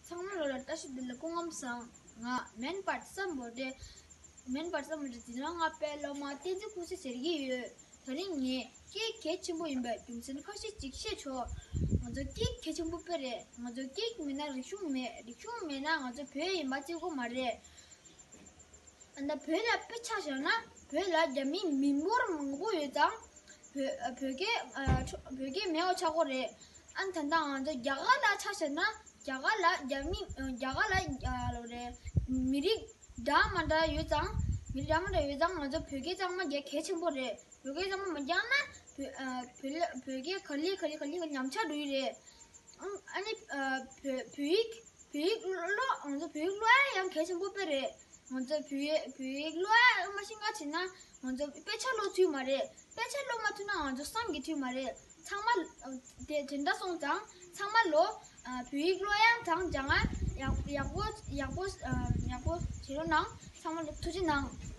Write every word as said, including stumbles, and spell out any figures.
ཚང་མ་ལོ་ལ་བཀྲ་ཤིས་བདེ་ལེགས། སྐུ་ཁམས་བཟང་། ང་མན་པར་སམ་བྷོ་ཊེ། མན་པར་སམ་བྷོ་ཊེ་འཛིན་རིམ་ལྔ་པའི་སློབ་མ་བསྟན་འཛིན་ཀུན་གསལ་ཟེར་གྱི་ཡོད། ད་རིང་ངས་སྐད་གལ་ཆེན་པོ་ཡིན་པའི་རྒྱུ་མཚན་ཁ་ཤས་ཅིག་བཤད་ཆོག་ང་ཚོ་སྐད་གལ་ཆེན་པོ་དཔེ་རེད། ང་ཚོ་སྐད་མེད་ན་རིག་གཞུང་མེད། རིག་གཞུང་མེད་ན་ང་ཚོ་བོད་ཡིན་པ་གཅིག་པོ་མ་རེད། ཨ་ནི་བོད་ལ་དཔེ་ཆ་བཞག་ན་བོད་ལ་རྒྱ་མི་མི་འབོར་མང་པོ་ཡོད་ཙང་། བོད་བོད་སྐད་ཨ་ཆོ་བོད་སྐད་མེད་པ་ཆགས་ཀྱི་རེད། ཨ་ནི་ད་ལྟ་ང་ཚོ་རྒྱ་གར་ལ་ཆ་བཞག་ན་རྒྱ་གར་ལ་རྒྱ་མི་རྒྱ་གར་ལ་ཨ་ལོ་རེད། མི་རིགས་འདྲ་མི་འདྲ་ཡོད་ཙང་། མི་རིགས་འདྲ་མི་འདྲ་ཡོད་ཙང་ང་ཚོ་བོད་སྐད་གཙང་མ་རྒྱག་གལ་ཆེན་པོ་རེད། བོད་སྐད་གཙང་མ་མ་རྒྱག་ན་བོད་ཨ་བོད་ལ་བོད་སྐད་ག་ལེ་ག་ལེ་ག་ལེ་ག་ཉམས་ཆག་འགྲོ་ཡི་རེད། ཨང་ཨ་ནི་ཨ་བོད་བོད་ཡིག་བོད་ཡིག་ཀློག་ང་ཚོ་བོད་ཡིག་ཀློག་ཡ་ཡང་གལ་ཆེན་པོ་དཔེ་རེད། ང་ཚོ་བོད་ཡིག་བོད་ཡིག་ཀློག་ཡ་མ་ཤེས་ག་བྱས་ན་ང་ཚོ་དཔེ་ཆ་ཀློག་ཐུབ་མ་རེད། དཔེ་ཆ་ཀློག་མ་ཐུབ་ན་ང་ཚོ་བསམ་གྱིས་ཐུབ་མ་རེད། ཚང་མ་ཨ་དེ་དེ་འདྲ་སོང་ཙང་ཚང་མ་ལོ་ཨ་བོད་ཡིག་ཀློག་ཡ་དང་སྦྱང་ཡ་ཡག་ཡག་པོ་ཡག་པོ་ཨ་ཡག་པོ་བྱེད་རོགས་གནང་། ཚང་མ་ལོ་ཐུགས་རྗེ་གནང་།